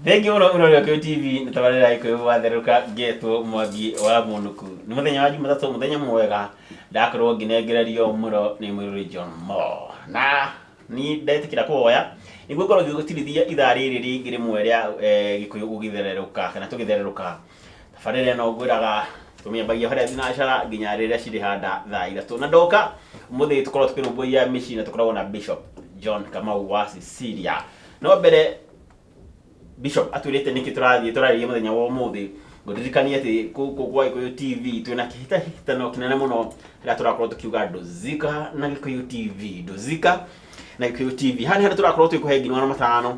Thengiũ mũno ũrori wa Gĩkũyũ TV nĩ tabarĩra ya Gĩkũyũ watherũka ngetwo Mwangi wa Mũnũku. Nĩ mũthenya wa Jumatatũ, mũthenya mwega ndakorwo ngĩnengererio mũro nĩ mũirũrĩ John Mo. Na ni ndetĩkĩra kũhoya nĩguo ngorwo ngĩgũtirithia ithaa rĩrĩ rĩngĩ rĩmwe rĩa Gĩkũyũ gũgĩthererũka kana tũgĩthererũka. Tabarĩra ĩno ngwĩraga tũmĩambagia harĩa thinacara nginya rĩrĩa cirĩhanda thaa 3. Na ndoka ũmũthĩ tũkorwo tũkĩrũmbũiya mĩciĩ na tũkoragwo na Bishop John Kamau wa Cecilia. No mbere Bishop atwĩrĩte nĩkĩ tũrathiĩ tũrarĩria mũthenya wa ũmũthĩ. Ngũririkanie atĩ gũkũ kwa Gĩkũyũ TV twĩna kĩhĩtahĩtano kĩnene mũno harĩa tũrakorwo tũkiuga Ndũzika na Gĩkũyũ TV. Ndũzika na Gĩkũyũ TV. Haha nĩ harĩa tũrakorwo twĩkũhe ngiri 500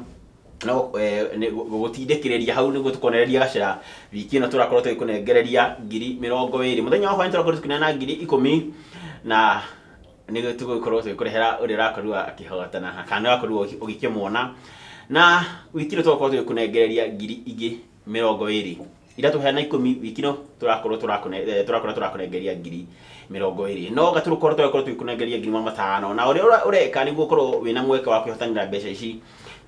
no gũtindĩkĩrĩria hau nĩguo tũkonereria gacĩra. Wiki ĩno tũrakorwo tũgĩkũnengereria ngiri 20. Mũthenya wa hwaĩ tũrakorwo tũkĩneana ngiri 10 na nĩguo tũgũkorwo tũgĩkũrehera ũrĩa ũrakorirwo akĩhotana kana ũrakorirwo ũgĩkĩmuona. Na wiki ĩno tũgakorwo tũgĩkũnengereria ngiri ingĩ 20. Ira tũheana 10, wiki ĩno tũrakorwo tũrakorwo tũrakũnengeria ngiri 20. No gatũrũkorwo tũrakorwo tũgĩkũnengeria ngiri 500. Na ũrĩa ũreka nĩguo ũkorwo wĩna mweke wa kwĩhotanĩra mbeca ici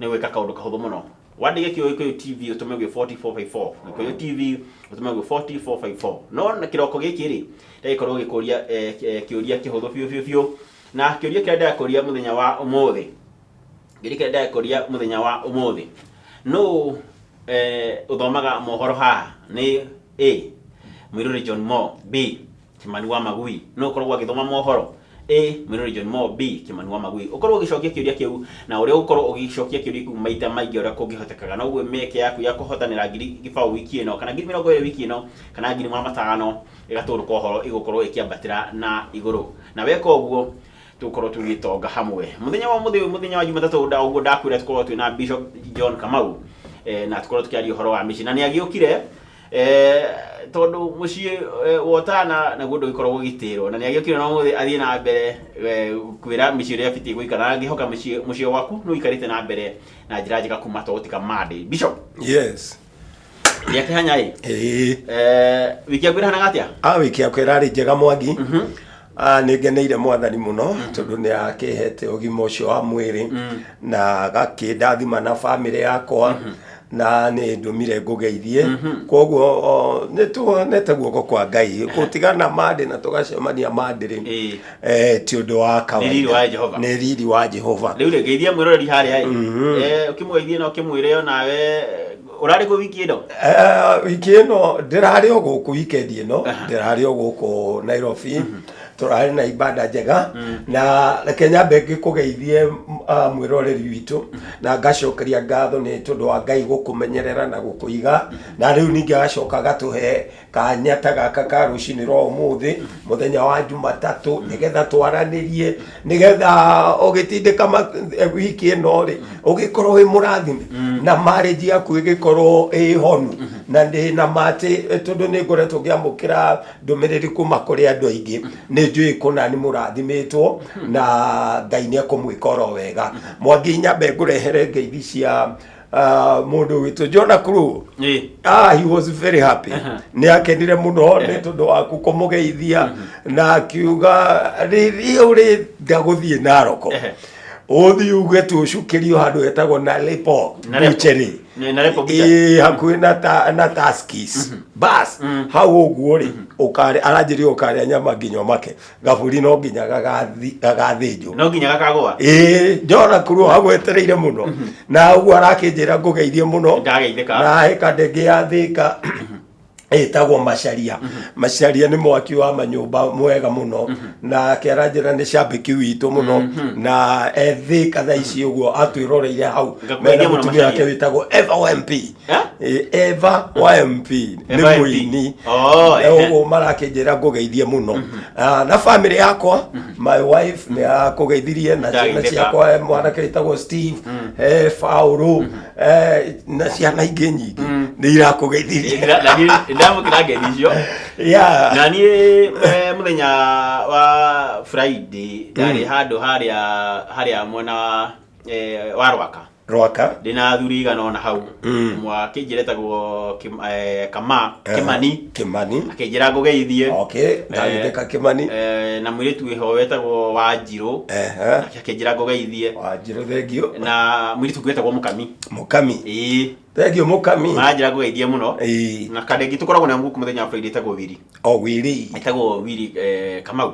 nĩ gwĩka kaũndũ kahũthũ mũno. Wandĩke kiugo Gĩkũyũ TV ũtũme gwĩ 4454. Gĩkũyũ TV ũtũme gwĩ 4454. No kĩroko gĩkĩ rĩ, ndagĩkorwo gĩkũria kĩũria kĩhũthũ biũ biũ biũ. Na kĩũria kĩrĩa ndĩrakũria mũthenya wa ũmũthĩ, kĩũria kĩrĩa ndĩrakũria mũthenya wa ũmũthĩ, nũ ũthomaga mohoro haha? Nĩ A, Mũirũrĩ John Mo, B, Kimani wa Magui. Nũ ũkoragwo agĩthoma mohoro? A, Mũirũrĩ John Mo, B, Kimani wa Magui. Ũkorwo ũgĩcokia kĩũria kĩu, na ũrĩa ũgũkorwo ũgĩcokia kĩũria kĩu maita maingĩ ũrĩa kũngĩhotekaga, noguo mĩeke yaku ya kũhotanĩra ngiri 0 wiki ĩno, kana ngiri 20 wiki ĩno, kana ngiri 500 ĩgatũrũka ũhoro ĩgũkorwo ĩkĩambatĩra na igũrũ. Na weka ũguo tũgũkorwo tũgĩtonga hamwe. Mũthenya wa ũmũthĩ ũyũ, mũthenya wa Jumatatũ, ũguo ndakwĩra tũkorwo twĩna Bishop John Kamau na tũkorwo tũkĩaria ũhoro wa mĩciĩ. Na nĩ agĩũkire tondũ mũciĩ wotana naguo ndũgĩkoragwo ũgitĩrwo, na nĩ agĩũkire na ũmũthĩ athiĩ na mbere kwĩra mĩciĩ ũrĩa ĩbatiĩ gũikara. Na ngĩhoka mũciĩ waku nĩ ũikarĩte na mbere na njĩra njega kuma tũgũtiga Monday. Bishop. Yes. Rĩa kĩhanya ĩ. Ĩĩ. Wiki yaku ĩrahanaga atĩa? Wiki yakwa ĩrarĩ njega Mwangi. Nĩ ngeneire mwathani mũno tondũ nĩ akĩhete ũgima ũcio wa mwĩrĩ na agakĩndathima na bamĩrĩ yakwa na nĩ ndũmire ngũgeithie. Koguo nĩ tuonete guoko kwa Ngai gũtigana Monday na tũgacemania Monday rĩ. Ti ũndũ wa kawaida. Nĩ riri wa Jehova. Nĩ riri wa Jehova. Rĩu rĩ, geithia mwĩroreri harĩa ĩ. Ũkĩmũgeithie na ũkĩmwĩre onawe ũrarĩ kũ wiki ĩno? Wiki ĩno ndĩrarĩ o gũkũ, weekend ĩno ndĩrarĩ o gũkũ Nairobi. Tũrarĩ na ibada njega na reke nyambe ngĩkũgeithie mwĩroreri witũ na ngacokeria ngatho nĩ tondũ wa Ngai gũkũmenyerera na gũkũiga na rĩu ningĩ agacoka agatũhe kanya ta gaka ka rũcinĩ rwa ũmũthĩ mũthenya wa Jumatatũ nĩgetha twaranĩrie nĩgetha ũgĩtindĩka wiki ĩno rĩ ũgĩkorwo wĩ mũrathime na marriage yaku ĩgĩkorwo ĩ honu na ndĩ na ma atĩ tondũ nĩ ngoretwo ngĩamũkĩra ndũmĩrĩri kuma kũrĩ andũ aingĩ nĩ njũĩ kũna nĩ mũrathimĩtwo na Ngai nĩ ekũmwĩka oro wega. Mwangi, nyambe ngũrehere ngeithi cia mũndũ witũ Jonah Kuru. He was very happy. Nĩ akenire mũno nĩ tondũ waku kũmũgeithia na akiuga rĩrĩa ũrenda gũthiĩ Naroko ũthiĩ uge tũcukĩrio handũ hetagwo Nalepo Nalepo. Butchery. Nĩ Nalepo Butchery. Ĩĩ, hakuhĩ na Tuskys. Bas hau ũguo rĩ ũkarĩa, aranjĩrire ũkarĩa nyama nginya ũmake. Gaburi no nginya gagathĩnjwo. No nginya gakagũa. Ĩĩ, Jona Kuru agwetereire mũno na ũguo arakĩnjĩra ngũgeithie mũno. Ndageithĩka. Na heka ndĩngĩ ya Thĩka ĩtagwo Macaria. Macaria nĩ mwaki wa manyũmba mwega mũno nake aranjĩra nĩ cambĩki witũ mũno na e Thĩka thaa ici ũguo atwĩroreire hau Ngakũgeithia mena mũno mũtumia wake Macharia. wĩtagwo Eva wa MP. Eh? Eva wa MP nĩ Eva MP. mũini. Oh, ehe. Ũguo marakĩnjĩra ngũgeithie mũno. Na family yakwa, my wife nĩ akũgeithirie na ciana Ndageithĩka. ciakwa, mwanake wĩtagwo Steve, Paũlũ, na ciana ingĩ nyingĩ nĩ irakũgeithirie. Na niĩ ndamũkĩra ngeithi icio. Na niĩ mũthenya wa Friday ndarĩ handũ harĩa mwena wa Rwaka. Rwaka. Ndĩna athuri igana ona hau. Ũmwe akĩnjĩra etagwo Kama, Kĩmani. Kĩmani. Akĩnjĩra ngũgeithie. Okay, ndagĩtheka Kĩmani. Na mũirĩtu wĩho wetagwo Wanjirũ. Nake akĩnjĩra ngũgeithie. Wanjirũ, thengiũ. Na mũirĩtu ũngĩ wetagwo Mũkami. Mũkami. Ĩĩ. Thengiũ mũkami. Maranjĩra ngũgeithie mũno. Ĩĩ. Na kadegi tũkoragwo na gũkũ mũthenya wa Friday ĩtagwo Wiri. O Wiri. Ĩtagwo Wiri Kamau.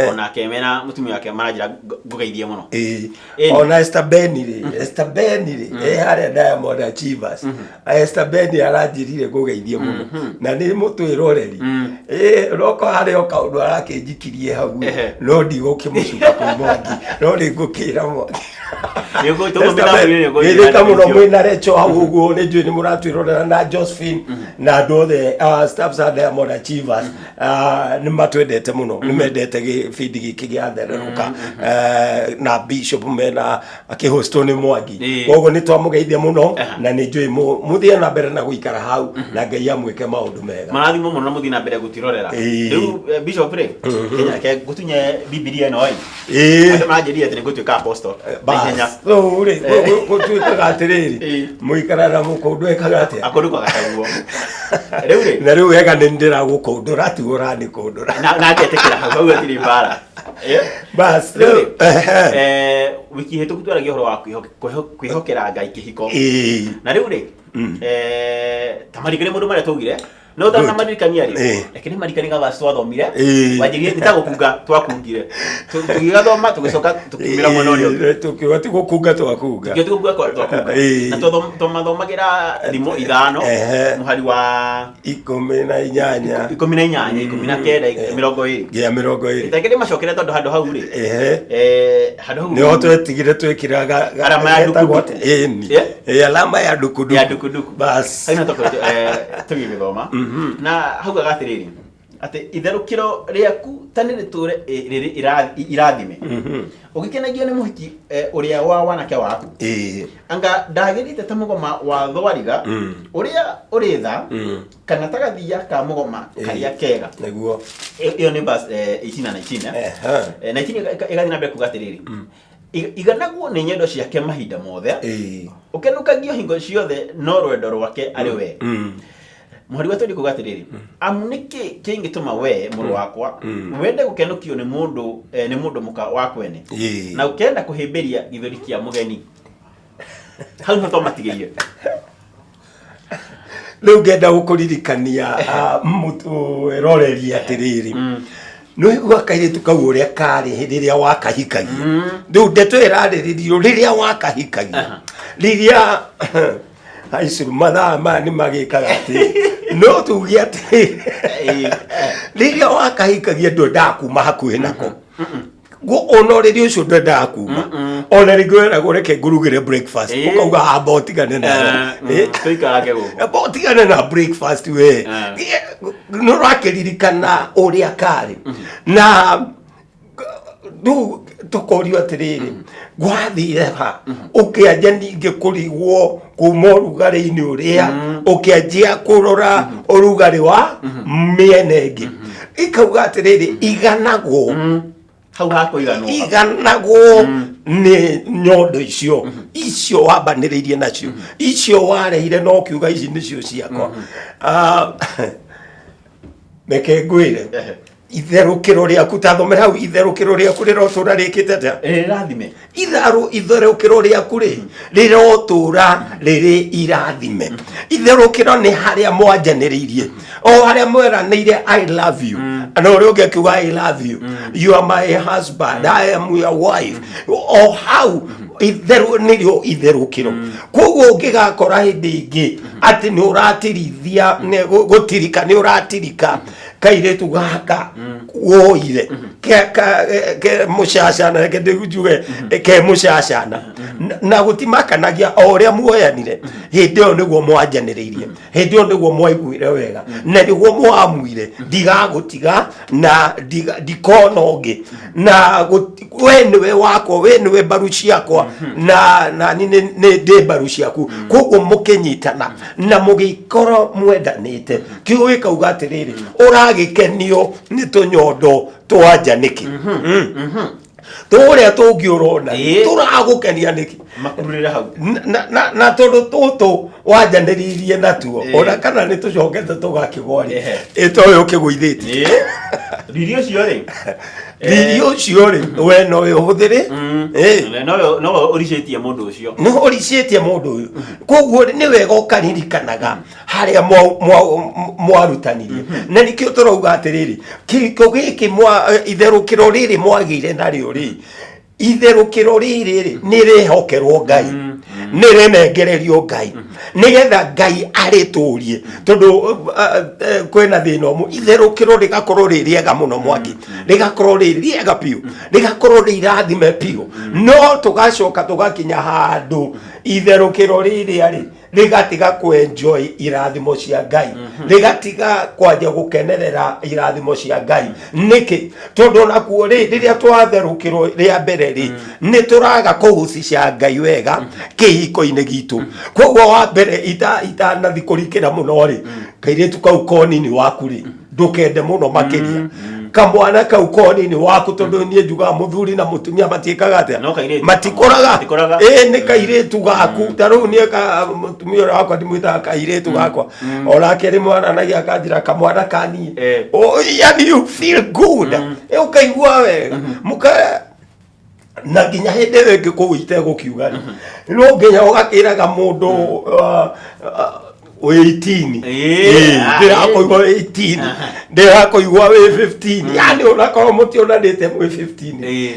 Onake mena mũtumia wake maranjĩra ngũgeithie mũno. Ĩĩ. Ĩni. Ona Esther Beni rĩ, Esther Beni rĩ, ĩ harĩa Diamond Achievers. Esther Beni aranjĩrire ngũgeithie mũno. Na nĩ mũtwĩroreri. Ĩ roko harĩ o kaũndũ arakĩnjikirie hau. No ndigũkĩmũcuka kwĩ Mwangi. No nĩ ngũkĩra Mwangi. Geithĩka mũno mwĩna Recho hau ũguo nĩ njũĩ nĩ mũratwĩrorera na Josephine na andũ othe staffs a Diamond Achievers nĩ matwendete mũno nĩ mendete gĩbindi gĩkĩ gĩa thererũka na Bishop mena akĩhostwo nĩ Mwangi koguo nĩ twamũgeithia mũno na nĩ njũĩ mũthiĩ na mbere na gũikara hau na Ngai amwĩke maũndũ mega. Marathimo mũno na mũthiĩ na mbere gũtirorera. Rĩu Bishop rĩ, reke ngũtunye Bibilia ĩno ĩ. Ĩĩ. Andũ maranjĩrire atĩ nĩ ngũtuĩka apostle na ihenya. Bas, rĩu rĩ gũtuĩkaga atĩrĩrĩ mũikara na mũkũndũ ekaga atĩa? Akũndũ kwagataguo. Rĩu rĩ. Na rĩu wega nĩ ndĩragũkũndũra ti ũranikũndũra. Na ngetĩkĩra hau hau hatirĩ mbara. Bas, Rĩu rĩ, rĩu ehe. Wiki hĩtũku twaragia ũhoro wa kwĩhokera Ngai kĩhiko. Na rĩu rĩ, ta maririkane maũndũ marĩa twaugire. No ũtanamaririkanĩa rĩ, reke nĩ maririkanie ga verse twathomire. Wanjĩrire nĩ ta gũkunga twakungire. Tũgĩgathoma tũgĩcoka tũkiumĩra mwena ũrĩa ũngĩ. Tũkiuga ti gũkunga twakunga. Tũkiuga ti gũkunga twakunga. Na twamathomagira thimo 5, mũhari wa 18. 18, 19, 20. Nginya 20. Reke ndĩmacokere tondũ handũ hau rĩ. Handũ hau. Nĩho twetigire twĩkĩra Alama ya getagwo ndukunduku. atĩ? Ĩni. Alama ya ndukunduku. Ya ndukunduku. Bas. Hau nĩho twakoretwo, tũgĩgĩthoma. Na haugaga atĩrĩrĩ, atĩ itherũkĩro rĩaku ta nĩ rĩtũre rĩrĩ irathime. Ũgĩkenagio nĩ mũhiki ũrĩa wa wanake waku. Anga ndagĩrĩte ta mũgoma wa thwariga ũrĩa ũrĩ tha, kana ta gathiya ka mũgoma karĩa kega. Nĩguo. Ĩyo nĩ verse 18 na 19. 19 ĩgathiĩ na mbere kuga atĩrĩrĩ, iganagwo nĩ nyendo ciake mahinda mothe, ũkenũkagio hingo ciothe no rwendo rwake arĩ we. Mũhari wa 20 kuga atĩrĩrĩ, amu nĩkĩ kĩngĩtũma we mũrũ wakwa wende gũkenũkio nĩ mũndũ nĩ mũndũ mũka wa kwene, na ũkenda kũhĩmbĩria gĩthũri kĩa mũgeni? Hau nĩho twamatigĩire. Rĩu ngenda gũkũririkania mũtwĩroreri atĩrĩrĩ, nĩ waigua kairĩtu kau ũrĩa karĩ hĩndĩ ĩrĩa wakahikagia. Rĩu ndeto ĩrarĩrĩrio rĩrĩa wakahikagia, rĩrĩa aicuru mathaa maya nĩ magĩkaga atĩ no tuge atĩrĩrĩ, rĩrĩa wakahikagia ndwendaga kuma hakuhĩ nako. Ona ũrĩrĩ ũcio ndwendaga kuma, ona rĩngĩ weragwo reke ngũrugĩre breakfast, ũkauga amba ũtigane nayo. Tũikarange gũkũ. Amba ũtigane na breakfast we. Nĩ ũrakĩririkana ũrĩa karĩ na rĩu tũkorio atĩrĩrĩ, gwathire ha ũkĩanjia ningĩ kũrigwo kuma ũrugarĩ-inĩ ũrĩa ũkĩanjia kũrora ũrugarĩ wa mĩena ĩngĩ, ikauga atĩrĩrĩ, iganagwo Hau hakũiganwo. Iganagwo nĩ nyondo icio icio wambanĩrĩirie nacio, icio warehire no kiuga ici nĩcio ciakwa. Reke ngwĩre, itherũkĩro rĩaku, ta thomera hau, itherũkĩro rĩaku rĩrotũra rĩkĩte atĩa? Rĩrathime. Itherũkĩro rĩaku rĩ rĩrotũra rĩrĩ irathime. Itherũkĩro nĩ harĩa mwanjanĩrĩirie, o harĩa mweranĩire I love you, na ũrĩa ũngĩ akiuga I love you, you are my husband, I am your wife. O hau itherũ nĩrĩo itherũkĩro. Koguo ũngĩgakora hĩndĩ ĩngĩ atĩ nĩ ũratirithia, nĩ gũtirika, nĩ ũratirika kairĩtu gaka woire ke mũcacana, reke njuge ke mũcacana, na gũtimakanagia o ũrĩa muoyanire hĩndĩ ĩyo nĩguo mwanjanĩrĩirie, hĩndĩ ĩyo nĩguo mwaiguire wega na nĩguo mwamuire ndigagũtiga na ndikona ũngĩ, na we nĩwe wakwa, we nĩwe mbaru ciakwa na ni nĩ ndĩ mbaru ciaku. Koguo mũkĩnyitana na mũgĩkorwo mwendanĩte, kiugo gĩkauga atĩrĩrĩ, ũragĩkenio nĩ tũnyondo twa nja nĩkĩ? Tũrĩa tũngĩ ũrona tũragũkenia nĩkĩ? Makururĩre hau. Na tondũ tũtũ Wanjanĩrĩirie natuo. Ona kana nĩ tũcokete tũgakĩgwa rĩ, ĩta ũyũ ũkĩgũithĩtie. Riri ũcio rĩ, Riri ũcio rĩ, we no ũhũthĩre. No ũricĩtie mũndũ ũcio. Nĩ ũricĩtie mũndũ ũyũ. Koguo nĩ wega ũkaririkanaga harĩa mwarutanirie, na nĩkĩo tũrauga atĩrĩrĩ, kĩhiko gĩkĩ itherũkĩro rĩrĩ mwagĩire narĩo rĩ, itherũkĩro rĩrĩ rĩ, nĩ rĩhokerwo Ngai, nĩ rĩnengererio Ngai, nĩgetha Ngai arĩtũrie, tondũ kwĩna thĩna ũmwe. Itherũkĩro rĩgakorwo rĩ rĩega mũno, Mwangi, rĩgakorwo rĩ rĩega biũ, rĩgakorwo rĩ irathime biũ, no tũgacoka tũgakinya handũ itherũkĩro rĩrĩa rĩ rĩgatiga kwenjoy irathimo cia Ngai, rĩgatiga kwanja gũkenerera irathimo cia Ngai. Nĩkĩ? Tondũ onakuo rĩ, rĩrĩa twatherũkĩrwo rĩa mbere rĩ, nĩ tũraga kũhucica Ngai wega kĩhiko-inĩ gitũ. Koguo wa mbere, itanathi kũrikĩra mũno rĩ, kairĩtu kau konini waku rĩ, ndũkende mũno makĩria kamwana kau konini waku, tondũ niĩ njugaga mũthuri na mũtumia matiĩkaga atĩa? No kairĩtu. Matikũraga. Matikũraga. Ĩ, nĩ kairĩtu gaku. Ta rĩu niĩ mũtumia ũrĩa wakwa ndimwĩtaga kairĩtu gakwa, onake rĩmwe aranagia akanjĩra kamwana kaniĩ. Oh, yani you feel good. Ũkaigua wega mũka na nginya hĩndĩ ĩyo ĩngĩ kũu itegũkiuga rĩ, no nginya ũgakĩraga mũndũ wĩ 18. Ndĩrakũigua wĩ 18, ndĩrakũigua wĩ 15, yani onakorwo mũtionanĩte mwĩ 15.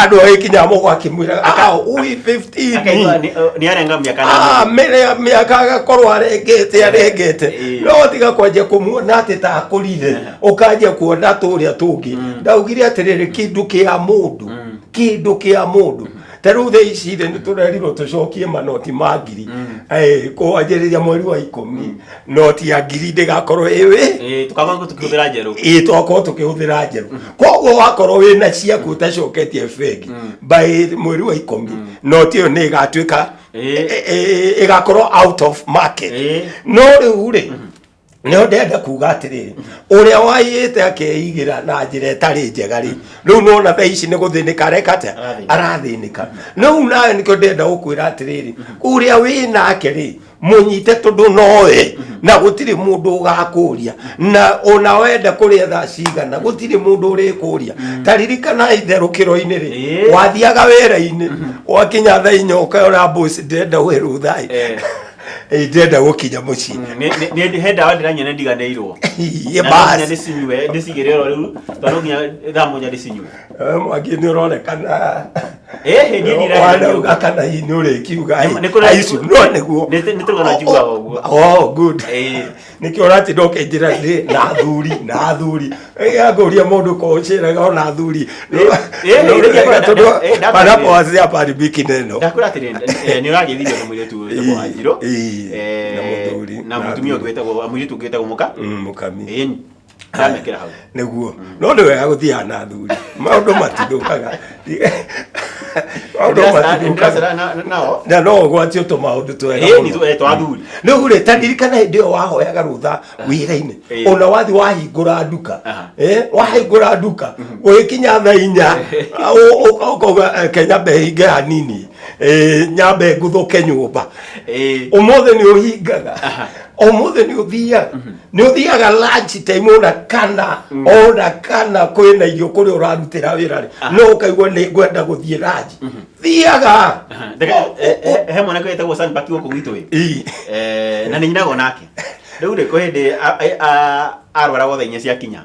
Andũ agĩkinya mũgakĩmwĩra, "Ah, wĩ 15." Akaigua nĩ arenga mĩaka na Ah, mĩrĩa mĩaka agakorwo arengete arengete. No tiga kwanjia kũmuona atĩ ta akũrire, ũkanjia kuona tũrĩa tũngĩ. Ndaugire atĩrĩrĩ, kĩndũ kĩa mũndũ, kĩndũ kĩa mũndũ. Ta rĩu thaa ici rĩ, nĩ tũrerirwo tũcokie manoti ma ngiri. Kwanjĩrĩria mweri wa 10, noti ya ngiri ndĩgakorwo ĩwĩ Tũkakorwo tũkĩhũthĩra njerũ. Ĩ, twakorwo tũkĩhũthĩra njerũ. Koguo wakorwo wĩna ciaku ũtacoketie bengi, by mweri wa 10 noti ĩyo nĩ ĩgatuĩka ĩgakorwo out of market. No rĩu rĩ, nĩho ndĩrenda kuga atĩrĩrĩ, ũrĩa waiyĩte akeigĩra na njĩra ĩtarĩ njega rĩ, rĩu nona thaa ici nĩ gũthĩnĩka areka atĩa? Arathĩnĩka. Arathĩnĩka. Rĩu nawe nĩkĩo ndĩrenda gũkwĩra atĩrĩrĩ, ũrĩa wĩ nake rĩ, mũnyite, tondũ nowe na gũtirĩ mũndũ ũgakũria, na ona wenda kũrĩa thaa cigana, gũtirĩ mũndũ ũrĩkũria. Ta ririkana itherũkĩro-inĩ rĩ, wathiaga wĩra-inĩ, wakinya thaa 4 ũkora boss, "Ndĩrenda wĩrwo thaa ndĩrenda gũkinya mũciĩ." He ndawa ndĩranyua nĩ ndiganĩirwo. Ĩ, Na no nginya basi. ndĩcinyue, ndĩcigĩre oro rĩu, tondũ no nginya thaa 7 ndĩcinyue. Mwangi, nĩ ũronekana Niĩ ndiraheanio. Wanauga kana hihi nĩ ũrĩkiuga Nĩ kũrĩ- aicu no nĩguo. Nĩ tũrũgano njugaga ũguo. Oh, good. Nĩkĩo ũratinda ũkĩnjĩra ndĩ na athuri na athuri. Angũria mũndũ ko ũcĩraga ona athuri. Tondũ panapo wazee hapaharibiki neno. Ndakwĩra atĩrĩ, nĩ ũragĩthirio na mũirĩtu wĩtagwo Wanjirũ. Na mũthuri, na na mũtumia athuri. ũngĩ wĩtagwo, mũirĩtu ũngĩ wĩtagwo mũka. Mũkami. Ndamekĩra hau. Nĩguo, no nĩ wega gũthiaga na athuri, maũndũ matithũkaga, maũndũ matithũkaga. Ndĩracera nao. Na no ũgwatio tũmaũndũ twega Nĩ mũno. twa athuri. Rĩu rĩ, ta ririkana hĩndĩ ĩyo wahoyaga rũtha wĩra-inĩ, ona wathi wahingũra nduka. Wahingũra nduka ũgĩkinya thaa 4, ũkauga, "Reke nyambe hinge hanini, nyambe nguthũke nyũmba." Ũmũthĩ nĩ ũhingaga, ũmũthĩ nĩ ũthiaga, nĩ ũthiaga lunch time, ona kana kwĩna irio kũrĩa ũrarutĩra wĩra rĩ, no ũkaigua nĩ ngwenda gũthiĩ lunch, thiaga. He mwanake wĩtagwo Sanbaki gũkũ gwitũ ĩ. Na nĩ nyinagwo nake rĩu rĩ, kwĩ hĩndĩ arwara thaa 4 ciakinya,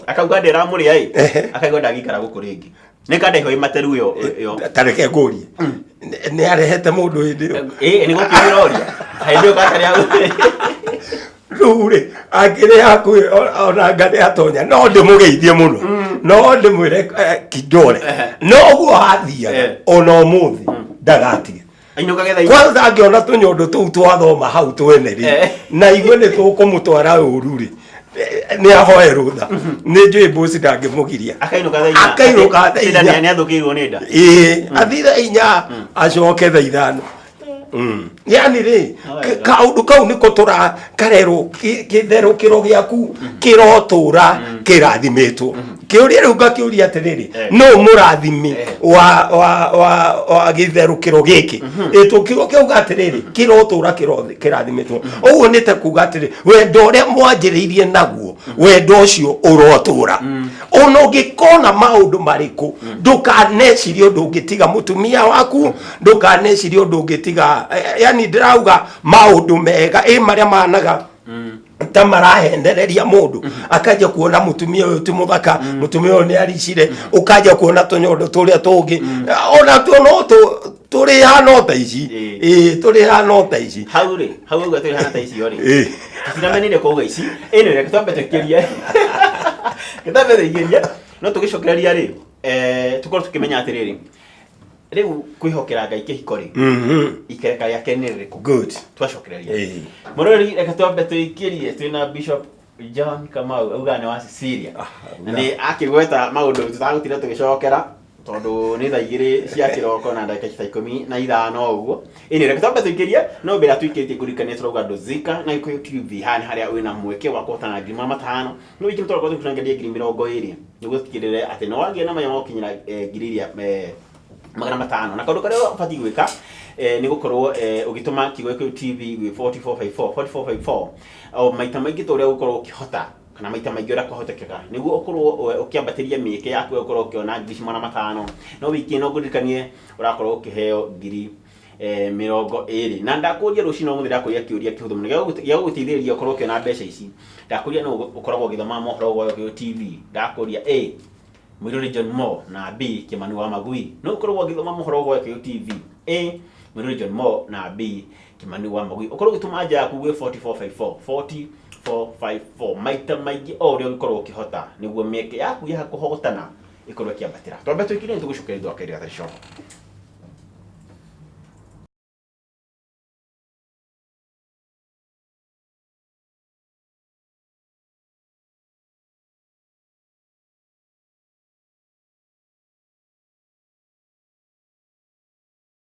akauga ndĩramũrĩa ĩ. Akaigua ndangĩikara gũkũ rĩngĩ, nĩ kanda ihoĩ materu ĩyo ĩyo. Ta reke ngũrie, nĩ arehete mũndũ hĩndĩ ĩyo? Ĩ, nĩ gũkĩũria ũroria hĩndĩ ĩyo katarĩ Rĩu rĩ, angĩrĩ hakuhĩ ona nga nĩ atonya, no ndĩmũgeithie mũno, no ndĩmwĩre kidole no ũguo hathiaga. Ona ũmũthĩ ndagatige. Ainũkage thaa 4. Kwanza angĩona tũnyondo tũu twathoma hau twene rĩ, na igue nĩ tũkũmũtwara ũru rĩ, nĩ ahoe rũtha, nĩ njũĩ bosi ndangĩmũgiria. Akainũka thaa 4. Akainũka thaa 4. Nĩ athũkĩirwo nĩ nda. Ĩĩ, athi thaa 4 acoke thaa 5. Yani rĩ, kaũndũ kau nĩko tũra karerwo, kĩtherũkĩro gĩaku kĩrotũra kĩrathimĩtwo. Kĩũria rĩu ngakĩũria atĩrĩrĩ, nũ mũrathimi wa wa wa wa gĩtherũkĩro gĩkĩ? Ĩ tũkiugo kĩauga atĩrĩrĩ, kĩrotũra kĩrathimĩtwo. Ũguo nĩ ta kuga atĩrĩ, wendo ũrĩa mwanjĩrĩirie naguo, wendo ũcio ũrotũra. Ona ũngĩkona maũndũ marĩkũ, ndũkanecirie ũndũ ũngĩtiga mũtumia waku, ndũkanecirie ũndũ ũngĩtiga, yani ndĩrauga maũndũ mega ĩ marĩa mahanaga ta marahendereria mũndũ, akanja kuona mũtumia ũyũ ti mũthaka, mũtumia ũyũ nĩ aricire, ũkanja kuona tũnyondo tũrĩa tũngĩ ona tuo no tũrĩ hana o ta ici. Ĩĩ, tũrĩ hana o ta ici. Hau rĩ, hau ũguo tũrĩ hana ta icio rĩ, tũtiramenire kuuga ici. Ĩno reke twambe tũikĩrie, twambe tũikĩrie, no tũgĩcokereria rĩ, tũkorwo tũkĩmenya atĩrĩrĩ, rĩu kwĩhokera Ngai kĩhiko rĩ, ikereka rĩake nĩ rĩrĩkũ? Good. Twacokereria. Mũrori, reke twambe tũikĩrie. Twĩna Bishop John Kamau, auga nĩ wa Cecilia, na nĩ akĩgweta maũndũ tũtagũtinda tũgĩcokera tondũ nĩ thaa 2 cia kĩroko na ndagĩka ta 15 ũguo. Ĩnĩ reke twambe tũikĩrie, no mbere ya tũikĩrĩtie ngũririkanie tũrauga Ndũzika na Gĩkũyũ TV. Haha nĩ harĩa wĩna mweke wa kũhotana 500,000. No wiki tũrakorwo tũkĩrengeria 20,000 nĩguo tũtigĩrĩre atĩ nĩ wagĩa na maya gũkinyĩra ngiri iria 500. Na kaũndũ karĩa ũbatiĩ gwĩka nĩ gũkorwo ũgĩtũma kiugo Gĩkũyũ TV gwĩ 4454 4454 o maita maingĩ ta ũrĩa ũgũkorwo ũkĩhota, kana maita maingĩ ũrĩa kwahotekeka, nĩguo ũkorwo ũkĩambatĩria mĩeke yaku ya gũkorwo ũkĩona ngiri ici 500. No wiki ĩno ngũririkanie ũrakorwo ũkĩheo ngiri 20. Na ndakũria rũcinĩ ũmũthĩ, ndakũria kĩũria kĩhũthũ mũno gĩa gũgũteithĩrĩria ũkorwo ũkĩona mbeca ici. Ndakũria nũ ũkoragwo ũgĩthoma mohoro gwa Gĩkũyũ TV. Ndakũria A, Mũirũrĩ John Moore, na B, Kĩmani wa Magui. Nũ ũkoragwo ũgĩthoma mohoro gwa Gĩkũyũ TV? A, Mũirũrĩ John Moore, na B, Kĩmani wa Magui. Ũkorwo ũgĩtũma anja yaku gwĩ 4454 4454 maita maingĩ o ũrĩa ũngĩkorwo ũkĩhota, nĩguo mĩeke yaku ya kũhotana ĩkorwo ĩkĩambatĩra. Twambe twĩkire, nĩ tũgũcokeria thutha wa kahinda gatarĩ coka.